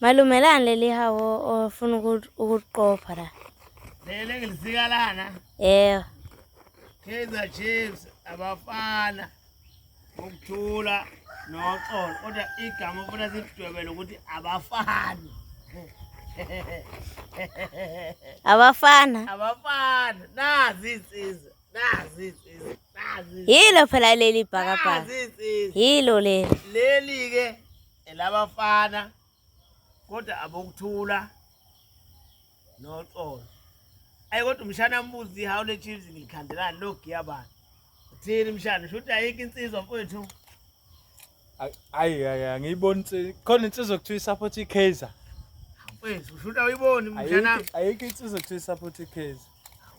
Malume lani leli hawo ofuna ukuliqopha la? Leli engilisika lana. Yebo. Kaizer Chiefs abafana ukuthula noxolo kodwa igama ufuna silidwebele ukuthi abafani. Abafana. Abafana nazi insizwa nazi insizwa nazi. Yilo phela leli bhakabhaka. Nazi insizwa. Yilo leli. Leli ke elabafana kodwa abokuthula noxolo ayi kodwa umshana mbuzi ihawu le-chiefs ngilikhandelani logiya bani uthini mshana sho ukuthi ayikho insizwa mfowethu. Ayi ayi angiyiboni khona insizwa kuthiwa isupport iKaizer. Mfowethu usho ukuthi awuyiboni mshanami. Ayikho insizwa kuthiwa isupport iKaizer.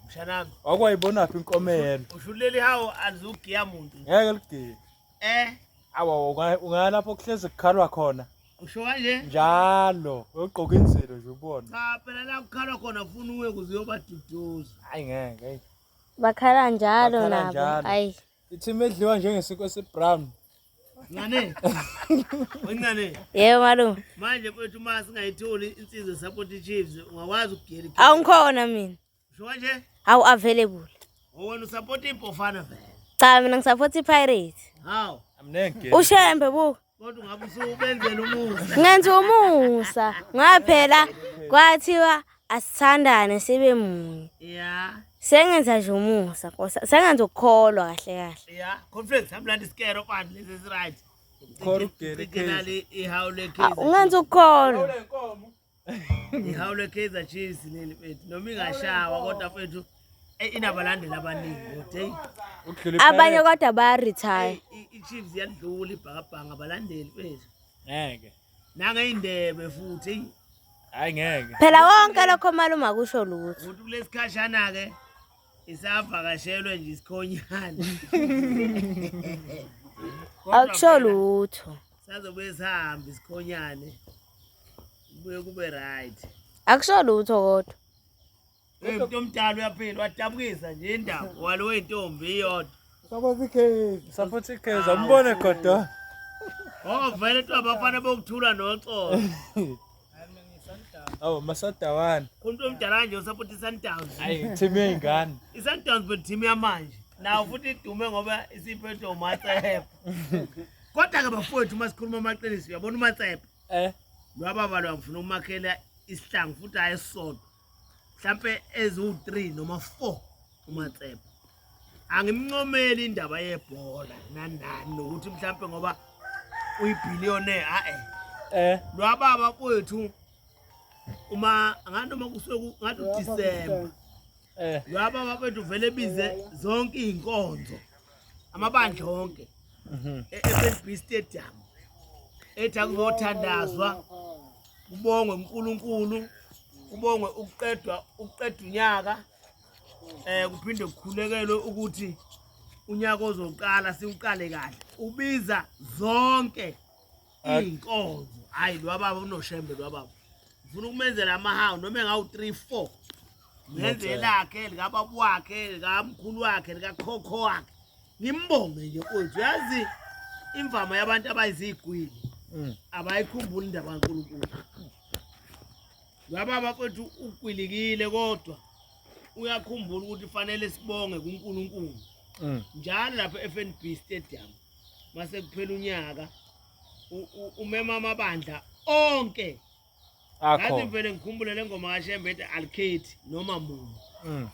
Mshanami. Wakwayibonaphi inkomo eyedwa? Usho ukuthi leli hawu alizugiya muntu. Ngeke ligiye. Eh. Awa ungaya lapho kuhlezi kukhalwa khona. Usho kanje? Njalo uyogqoka inzilo nje ubone. Cha phela la kukhalwa khona ufuna uye kuze uyobaduduza. Hayi ngeke hey. Bakhala njalo Bakhala nabo. njalo. Ayi. Ithimu edliwa njengesinkwa esibrown. Ncane. Wencane. Yebo malume. Manje mfethu uma singayitholi insizwa support Chiefs ungakwazi ukugela. Awungikhona mina. Usho kanje? Awu available. Wena usupport impofana vele. Cha mina ngisupport iPirates. Hawu. Amnenge. Ushembe buka. Kodwa ungabe usubenzela umusa. Ngenza umusa. Ngaphela kwathiwa asithandane sibe munye. Yeah. Sengenza nje umusa Nkosi. Sengenza ukukholwa kahle kahle. Yeah. Conference hamlanda isikero mfana lesi is right. Khona ukugela Ikenali ihawu le Ah, Kaizer. Ungenza ukukholwa. Inkomo. Ihawu le Kaizer Chiefs leli mfethu. Noma ingashawa kodwa mfethu inabalandeli abaningi kodwa hey. Ukudlula Abanye iPirates. kodwa baya retire. I-Chiefs iyadlula ibhakabhaka abalandeli mfethu. Ngeke. Nangeyindebe futhi hey. Hayi ngeke. Phela wonke lokho malume akusho lutho. Ukuthi kulesikhashana ke isavakashelwe nje isikhonyane. Kodwa Akusho phela, lutho. Sazobuye sihambe isikhonyane. Kubuye kube right. Akusho lutho kodwa. Hey umuntu omdala uyaphila wadabukisa nje indaba walo wentombi iyodwa. Support iKaizer. Support iKaizer umbone kodwa. Oh vele tu abafana bokuthula noxolo. Awu masadawana. Umuntu omdala nje usupport iSundowns. Hayi team yeyingane. iSundowns but team yamanje. Nawo futhi idume ngoba isiphethwe uMatsepe. Kodwa ke bafowethu uma sikhuluma amaqiniso uyabona uMatsepe. Eh. Lwababa lo ngifuna ukumakhela isihlangu futhi hayi esisodwa. Mhlampe eziwu3 noma 4 uMatsepe. Angimncomeli indaba yebhola nani nani nokuthi mhlampe ngoba uyibillionaire a eh. Eh. Lwababa kwethu uma ngathi noma kusuke ngathi uDecember Eh. lwababa kwethu vele bize zonke izinkonzo amabandla onke e-FNB Stadium ethi akuzothandazwa kubongwe uNkulunkulu kubongwe ukuqedwa ukuqeda unyaka kuphinde kukhulekelwe ukuthi unyaka ozoqala siwuqale kahle ubiza zonke iy'nkonzo hhayi lwababa unoshembe lwababa ngifuna ukumenzela amahawu noma engawu 3 4 ngenze lakhe likababa wakhe likamkhulu wakhe likakhokho wakhe ngimbonge nje mfowethu yazi imvama yabantu abayizigwili abayikhumbuli indaba kaNkulunkulu lwababa mfowethu ugwilikile kodwa uyakhumbula ukuthi fanele sibonge kuNkulunkulu njalo lapha e-FNB Stadium mase kuphela unyaka umema amabandla onke. Akho. Ngathi vele ngikhumbule le ngoma kaShembe ethi alikhethi noma munye.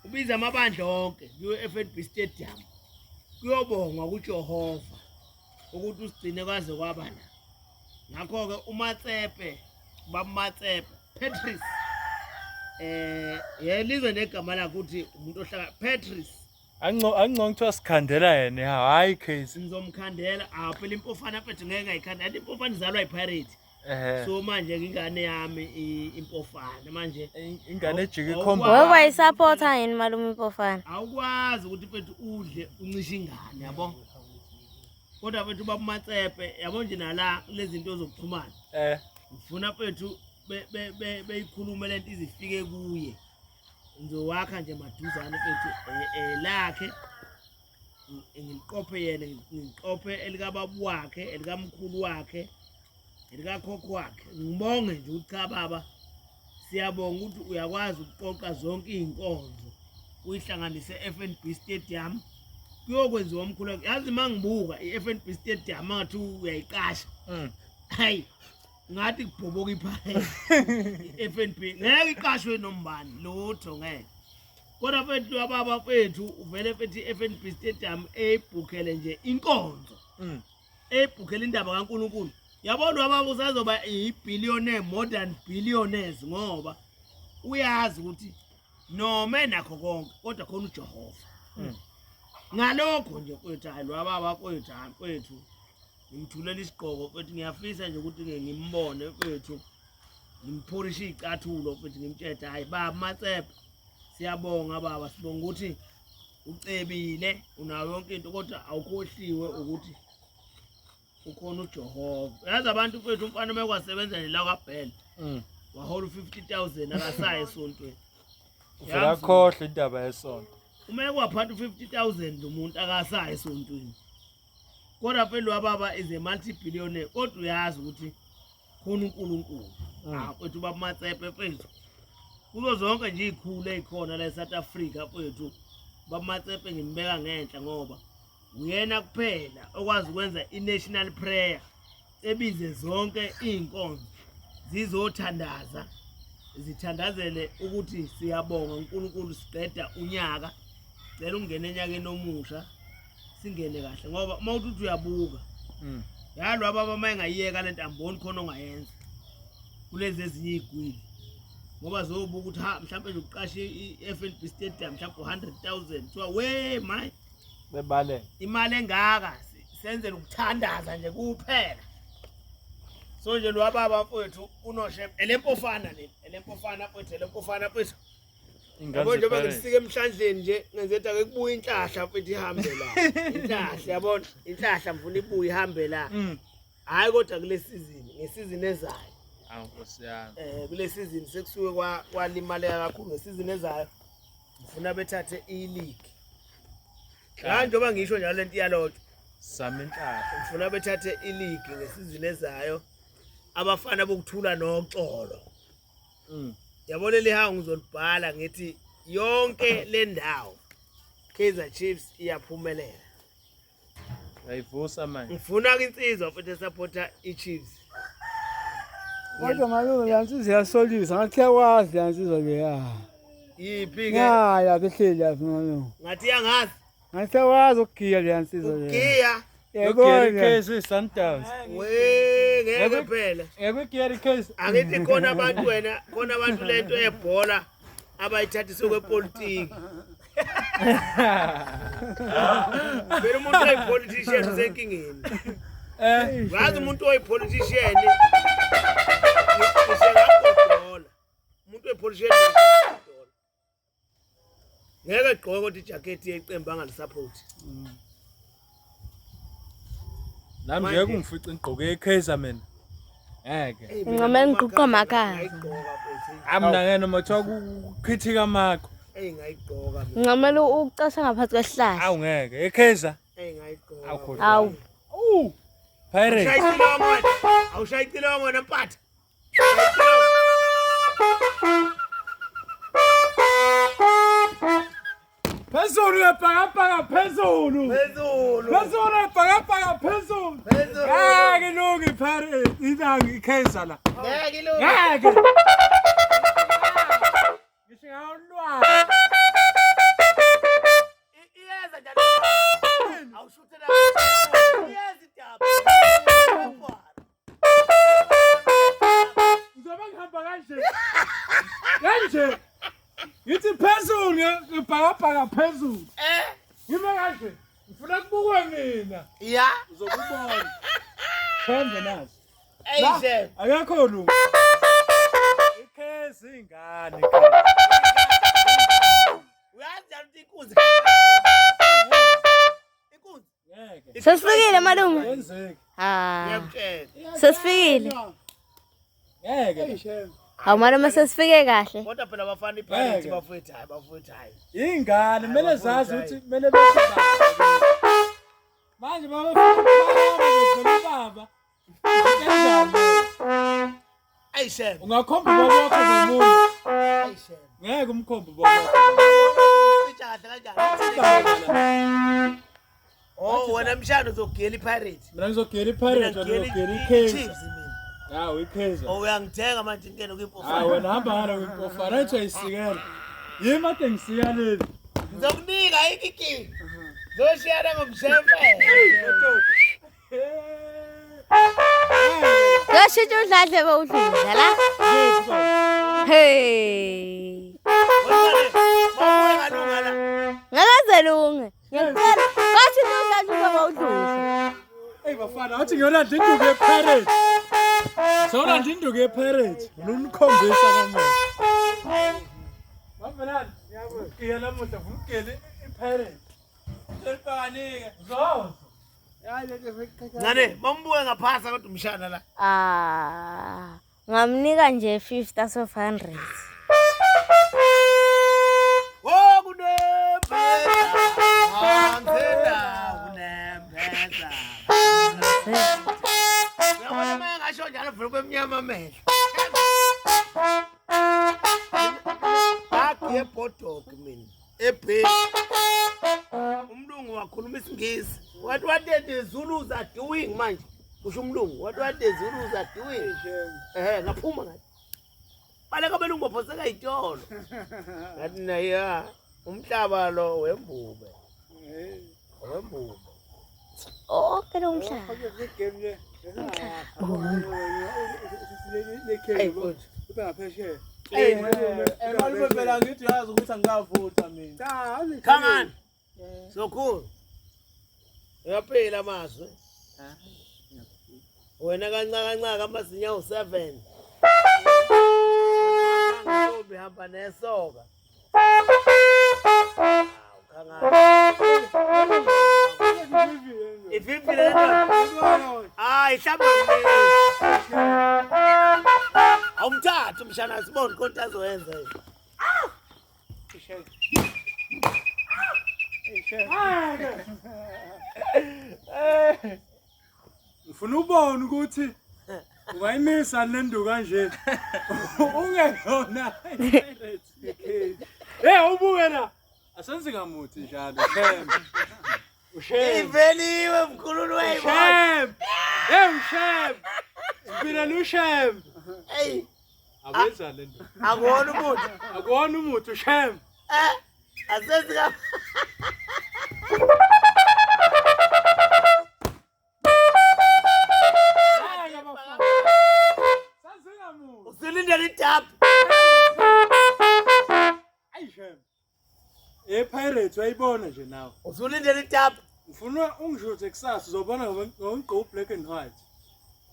Ubiza amabandla onke kuyo FNB Stadium. Kuyobongwa kuJehova ukuthi usigcine kwaze kwaba la. Ngakho-ke uMatsepe, baMatsepe, Patrice. Yelizwe negama lakhe ukuthi umuntu ohlaka Patrice. Anco anco ngithiwa sikhandela yena hayi case. Ngizomkhandela, ah phela impofana mfethu ngeke ngayikhanda. Kanti impofana izalwa yiPirate. Ehhe. So manje ingane yami impofana manje Ingane ejike Awukwazi. ikhomba. Wewe wayisupporta yini malume impofana? Awukwazi ukuthi mfethu udle uncishe ingane yabo. Kodwa mfethu baba uMatsepe yabo nje nala lezi zinto zokuxhumana. Ngifuna mfethu beyikhulume lento izifike kuye. Ngizowakha nje maduzane mfethu lakhe ngiliqophe yena ngiqophe elikababa wakhe elikamkhulu wakhe. Elikakhokho wakhe. Ngibonge nje ukuthi cha baba, siyabonga ukuthi uyakwazi ukuqoqa zonke iy'nkonzo uyihlanganise e-FNB Stadium, kuyokwenziwa umkhuleko. Yazi uma ngibuka i-FNB Stadium ngathi uyayiqasha, hayi ngathi kubhoboka iphayela. I-FNB ngeke iqashwe nombani, lutho ngeke. Kodwa mfethu ababa mfethu uvele mfethu i-FNB Stadium eyibhukhele nje inkonzo, eyibhukhele indaba kaNkulunkulu. Yabona ubaba usazoba i-billionaire, more than billionaires, ngoba uyazi ukuthi noma enakho konke kodwa khona uJehova. Ngalokho nje mfethu, hayi lo baba mfethu, hayi mfethu, ngimthulela isigqoko mfethu. Ngiyafisa nje ukuthi ngimbone mfethu, ngimpholishe iy'cathulo mfethu, ngimtshele, hayi baba Matsepe, siyabonga baba, sibonga ukuthi ucebile, unayo yonke into, kodwa awukhohliwe ukuthi ukhona uJehova. Yazi abantu mfethu, umfana uma kwasebenza nje la kwaBhele, wahola u-50,000, akasayi esontweni. Uvela akhohlwe indaba yesonto. Uma kwaphatha u-50,000 umuntu akasayi esontweni. Kodwa phela wababa is a multi billionaire, kodwa uyazi ukuthi khona uNkulunkulu. Ah mfethu, baba Matsepe mfethu, kuzo zonke nje iy'khulu ey'khona la e-South Africa mfethu, baba Matsepe ngimbeka ngenhla ngoba uyena kuphela okwazi ukwenza i-national prayer, ebize zonke iy'nkonzo zizothandaza, zithandazele ukuthi siyabonga uNkulunkulu, siqeda unyaka, cela ungene enyakeni omusha singene kahle. Ngoba uma uthi uyabuka, yalo baba uma engayiyeka lento, amboni khona ongayenza kulezi ezinye iy'gwili, ngoba zobuka ukuthi ha mhlawumbe nje ukuqasha i-FNB Stadium mhlawumbe u-100,000, kuthiwa we my Bebaleka. Imali engaka senzela ukuthandaza nje kuphela. So nje lo baba mfowethu unoshep elempofana leli, elempofana mfowethu, elempofana mfowethu. Yabo njengoba ngisike emhlandleni nje, ngenze ukuthi ake kubuye inhlahla mfethu, ihambe la inhlahla, yabona inhlahla mfuna ibuye ihambe la. Hhayi kodwa kule season, ngesizini ezayo. Awu Nkosi yami. Kule season sekusuke kwalimaleka kakhulu. Ngesizini ezayo ngifuna bethathe i-league la, njengoba ngisho njalo lento iyalotshwa. Sami inhlahla. Ngifuna bethathe i-league ngesizini ezayo, abafana bokuthula noxolo. Yabo leli hawu ngizolibhala ngithi yonke le ndawo Kaizer Chiefs iyaphumelela. Uyayivusa manje. Ngifuna insizwa futhi esupporta i-Chiefs. Kodwa malume, la nsizwa iyasolisa, ngathi iyakwazi la nsizwa leya. Yiphi ke? Ya lapha ehleli lapha malume. Ngathi iyangazi. Ngathi iyakwazi ukugiya leya nsizwa leya. Ukugiya. Gary Yayibona. Case uyi-Sundowns. We ngeke phela. Ngeke Gary Case. Angithi khona abantu wena, khona abantu lento yebhola abayithathise kwepolitiki. Phela umuntu oyi-politician usenkingeni. Uyazi umuntu oyi-politician ngisho ngagodola. Umuntu oyi-politician ngisho ngagodola. Ngeke egqoke kodwa ijakhethi yeqembu angalisupport. Nami Manje- ngeke ungifice ngigqoke iKaizer mina. Ngeke. Ncamela ngiquqa amakhaza. Ngayigqoka mfethu. Ami mina ngeke noma kuthiwa kukhithika amakho. Eyi ngayigqoka mina. Ncamela ukucasha ngaphansi kwesihlahla. Awu ngeke. iKaizer. Eyi ngayigqoka. Awu khohlwa. Awu. Uh. Pirates. Awushayi icilongo wena. Awushayi icilongo wena mpatha. Shaya icilongo. Phezulu yebhakabhaka phezulu. Phezulu. Phezulu yebhakabhaka phezulu. Phezulu. Ngeke ilunge iPirates. Inangi iKaizer la. Ngeke ilunge. Ngeke. Ngisho ngawulwa. Iyeza njalo. Awushuthe la. Iyeza idaba. Ngizobe ngihamba kanje. Kanje. Ngithi phezulu ngebhakabhaka phezulu. Ngime kanje. Ngifuna kubukwe mina. Ya. Uzokubona. Thembe nazo. Eyi shem. Akekho lu. Ikhezi ingane. Uyazi njalo ukuthi inkunzi. Inkunzi. Ngeke. Sesifikile malume. Yenzeki. Ah. Ngiyakutshela. Sesifikile. Ngeke. Hawu malume, sesifike kahle. Kodwa phela abafana iPirates Ngeke. bafowethu, hayi bafowethu, hayi. Ingane kumele zazi ukuthi kumele bethi baba. Manje baba bevela baba. Kanjani? Ayi shem. Ungakhomba ubaba wakho ngomunye. Ayi shem. Ngeke umkhombe ubaba wakho. Cisha kahle kanjani? Oh wena mshana uzogiyela iPirates. Mina ngizogiyela Mina iPirates, wena ngigiyela uzogiyela i-Chiefs iKaizer. mina. Hawu iKaizer. Oh uyangithenga manje ngingene kwimpofana. Hayi wena hamba ngala kwimpofana ayithi uyayisikela. Yimi ade ngisika leli. Ngizokunika ayikho inkinga. Zoshiyana ngomshemfe. Yoshintsha udladle bawudludla la. Hey. Mabuye ngalunga la. Ngakaze lunge. Ngiyacela. Washintsha udladle bawudludla. Hey bafana, athi ngiyolanda induku yePirates. Sawulanda induku yePirates. Unikhombisa namuhla. Bavelani, ngiyabuya namuhla vumgele iPirates. Selipanike. Zozo. Ncane, mambuke ngaphasa kodwa umshana la. Ah, ngamnika nje 50 out of 100. Oh kunempeza. Angena kunempeza. Uyabona uma engasho njalo vele kwemnyama amehlo. Ngagiye ebhodog mina. Ebheki. Umlungu wakhuluma isingisi. What the Zulus are doing manje? Kusho umlungu. What the Zulus are doing? Eh ngaphuma ngathi. Baleka belungu baphoseka itolo. Ngathi naya umhlaba lo wembube. Wembube. Oke lo mhlaba. Hey mfowethu. Malume phela ngithi uyazi ukuthi angikavutha mina. Come on. So cool. Uyaphila amazwi. Wena kancaka kancaka amazinyo awu-7. Ntombi hamba nesoka. Hawu, khangani. Ivivi le nto. Hayi hlamba ngimini. Awumthatha umshana sibone konke azoyenza yena. Ngifuna ubone ukuthi ungayimisa le nduku kanje. Ungeyona iPirates. Hey ubuke la. Asenzi ngamuthi njalo. Shem. Ushem. Iveliwe mkhululu weyibona. Ushem. Hey ushem. Impilo ushem. Hey, Abenza le nto. akuwona umuthi. Akuwona umuthi ushem. Eh, asenzi ka Ngeke bafana. Sazingamuthi. Usilindele idab. Ayi shem. ePirates uyayibona nje nawe. Usulindele idab. Ngifuna ungishuthe kusasa uzobona ngogqoka black and white.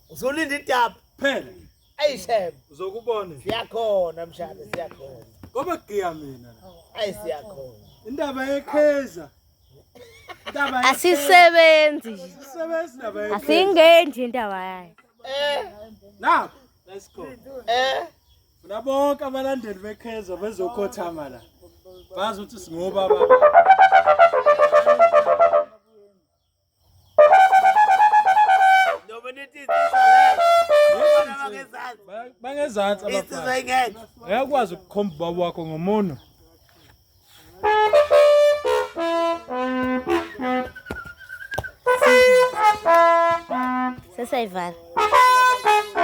Usulinde idab. Phela Ayi shem. uzokubona nje. Siyakhona mshana, siyakhona. Ngoba kugiya mina la. Ayi siyakhona. Indaba yeKaizer. Indaba Asisebenzi. Asisebenzi indaba yeKaizer. Asingenji indaba yayo. Eh, Now, let's go. eh. Funa bonke abalandeli beKaizer bezokhothama la. Bazi ukuthi singobaba. Noma nithi insizwa ngeke. Abafana bangezansi. Bangezansi Insizwa abafana. ingeke. Uyakwazi ukukhomba ubaba wakho ngomuno. Sesayivala.